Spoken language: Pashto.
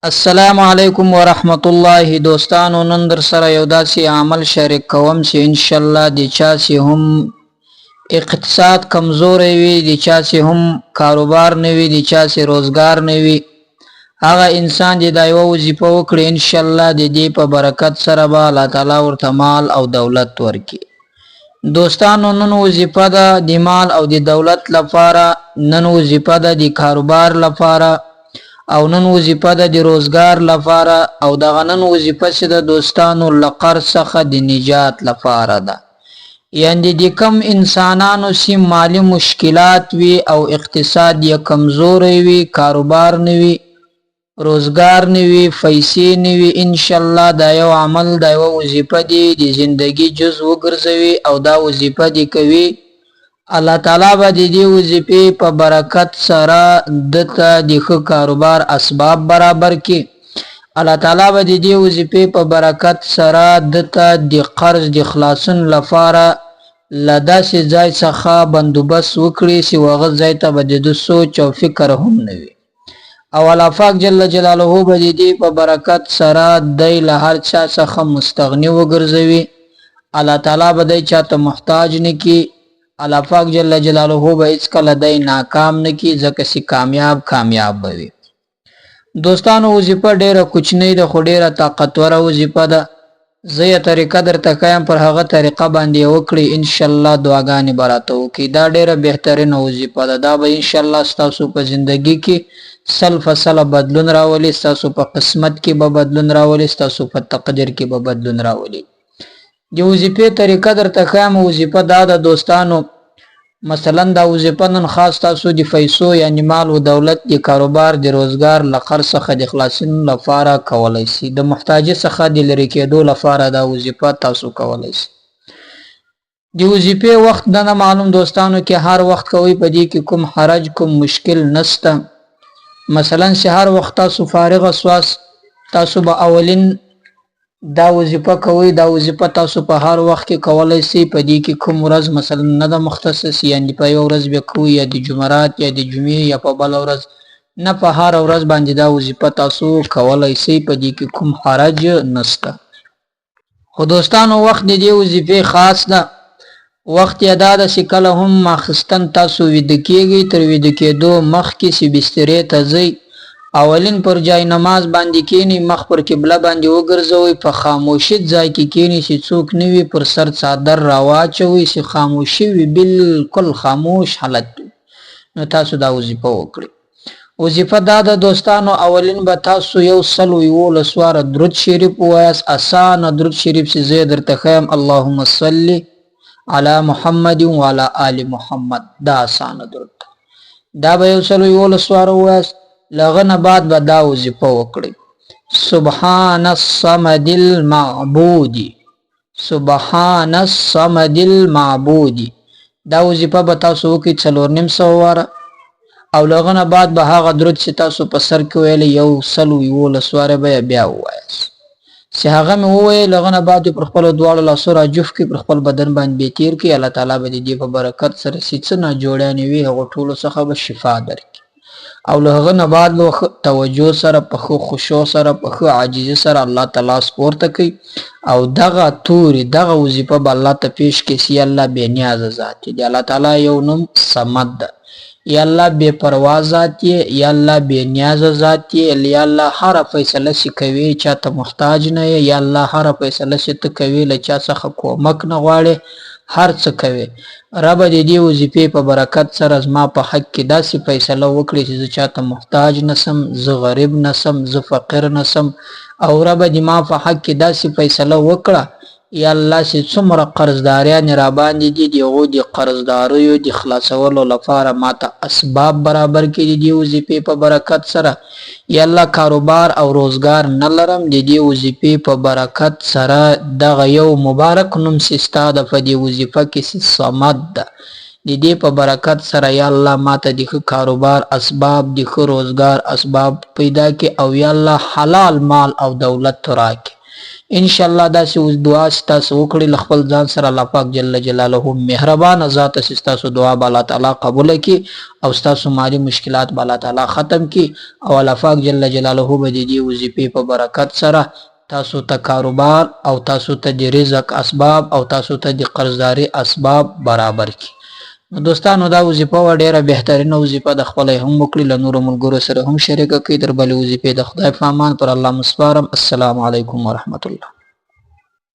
السلام علیکم ورحمت الله دوستانو، نن در سره یو داسې عمل شریک کوم چې ان شاء الله د چا چې هم اقتصاد کمزوری وي، د چا چې هم کاروبار نه وي، د چا چې روزګار نه وي، هغه انسان دې دا یوه وظیفه وکړي. ان شاء الله د دې په برکت سره به الله تعالی ورته مال او دولت ورکړي. دوستانو، نن وظیفه ده د مال او د دولت لپاره، نن وظیفه ده د کاروبار لپاره، او نن وظیفه ده د روزګار لپاره، او دغه نن وظیفه چې د دوستانو له قرض څخه د نجات لپاره ده. یعنی د کم انسانانو سی مالی مشکلات وي او اقتصاد یې کمزوری وي، کاروبار نه وي، روزګار نه وي، فیصې نه وي، ان شاء الله دا یو عمل، دا یوه وظیفه دې د زندګي جز وګرځوي او دا وظیفه دې کوي. الله تعالی به د دې وظیفې په برکت سره ده ته د ښه کاروبار اسباب برابر کړي. الله تعالی به د دې وظیفې په برکت سره ده ته د قرض د خلاصون لپاره له داسې ځای څخه بندوبست وکړي چې هغه ځای ته به د ده سوچ او فکر هم نه وي، او الله پاک جل جلاله به د دې په برکت سره دی له هر چا څخه مستغني وګرځوي. الله تعالی به دی چاته محتاج نه کړي. الله پاک جل جلاله به هیڅکله دی ناکام نه کړي، ځکه چې کامیاب کامیاب به وي. دوستانو، وظیفه ډیره کوچنۍ ده خو ډیره طاقتوره وظیفه ده. زه یې طریقه درته ښیم، پر هغه طریقه باندې یې وکړئ، انشاءالله دعاګانې به راته وکړي. دا ډیره بهترینه وظیفه ده. دا به انشاءالله ستاسو په زندګي کې سل فصله بدلون راولي، ستاسو په قسمت کې به بدلون راولي، ستاسو په تقدیر کې به بدلون راولي. د وظیفې طریقه درته ښیم. وظیفه دا ده دوستانو، مثلا دا وظیفه نن خاص تاسو د فیسو یعنی مال و دولت د کاروبار د روزګار له قرض څخه د خلاصون لپاره کولی سي، د محتاجي څخه د لرې کېدو لپاره دا وظیفه تاسو کولی سي. د وظیفې وخت نه ده معلوم دوستانو، کې هر وخت کوئ، په دې کې کوم حرج کوم مشکل نشته. مثلا چې هر وخت تاسو فارغه سواست، تاسو به اولین دا وظیفه کوئ. دا وظیفه تاسو په هر وخت کې کولی سئ. په دې کې کوم ورځ مثلا نه ده مختصص، یعنی په یوه ورځ به کوئ یا د جمعرات یا د جمعې یا په بله ورځ، نه، په هره ورځ باندې دا وظیفه تاسو کولی سئ. په دې کې کوم حرج نشته. خو دوستانو، وخت د دې وظیفې خاص ده. وخت یې دا ده چې کله هم ماخستن تاسو ویده کیږئ، تر ویده کېدو مخکې چې بسترې ته ځئ، اولین پر جای نماز باندې کینی، مخ پر قبله باندې وګرځوئ، په خاموشي ځای کې کینی چې څوک نه وي، پر سر څادر راواچوئ چې خاموشي وي، بالکل خاموش حالت وي، نو تاسو دا وظیفه وکړئ. وظیفه دا ده دوستانو، اولین به تاسو 111 واره درود شریف ووایاست. اسانه درود شریف چې زه یې درته ښیم، اللهم صل علی محمد وعلى آل محمد، دا اسانه درود ده. دا به 111 واره ووایاست. له هغه نه بعد به دا وظیفه وکړئ: سبحان الصمد المعبود، سبحان الصمد المعبود. دا وظیفه به تاسو وکړئ 450 واره، او له هغه نه بعد به هغه درود چې تاسو په سر کې ویلی 111 واره به یې بیا ووایاست. چې هغه مې وویل، هغه نه بعد پر خپلو دواړو لاسو راجف کړي، پر خپل بدن باندې بې تېر کړي. الله تعالی به د دې په برکت سره چې څه ناجوړیانې وي، هغو ټولو څخه به شفا درکړي. او له هغه نه بعد به ښه توجه سره، په ښه خشوع سره، په ښه عاجزي سره الله ته لاس پورته کوي او دغه توري، دغه وظیفه به الله ته پیش کړي چې یا الله بې نیازه ذات یې، د الله تعالی یو نوم صمد ده، یا الله بې پروا ذات یې، یا الله بې نیازه ذات یې، یا الله هره فیصله چې کوې چاته محتاج نه یې، یا الله هره فیصله چې ته کوې له چا څخه کومک نه غواړې، هر څه کوې. ربه د دې وظیفې په برکت سره زما په حق کې داسې فیصله وکړې چې زه چاته محتاج نه سم، زه غریب نه سم، زه فقیر نه سم، او ربه د ما په حق کې داسې فیصله وکړه یا الله چې څومره قرضداریانې راباندې دي، د هغو د قرضداریو د خلاصولو لپاره ماته اسباب برابر کړي د دې وظیفې په برکت سره. یا الله کاروبار او روزګار نه لرم، د دې وظیفې په برکت سره دغه یو مبارک نوم چې ستا ده په دې وظیفه کې چې صمد ده، د دې په برکت سره یا الله ماته د ښه کاروبار اسباب، د ښه روزګار اسباب پیدا کړي، او یا الله حلال مال او دولت راکړي. ان شاء الله داسې اوس دعا چې تاسو وکړي له خپل ځان سره، الله پاک جل جلاله مهربان ذات چې تاسو دعا به الله تعالی قبول کړي او تاسو مالی مشکلات به الله تعالی ختم کړي، او الله پاک جل جلاله به د دې وظیفې په برکت سره تاسو ته کاروبار او تاسو ته د رزق اسباب او تاسو ته د قرضداري اسباب برابر کړي. نو دوستانو دا وظیفه وه، ډیره بهترینه وظیفه د خپله هم وکړي، له نورو ملګرو سره هم شریکه کړئ. تر بلې وظیفې د خدای په امان، پر الله مو سپارم. السلام علیکم ورحمت الله.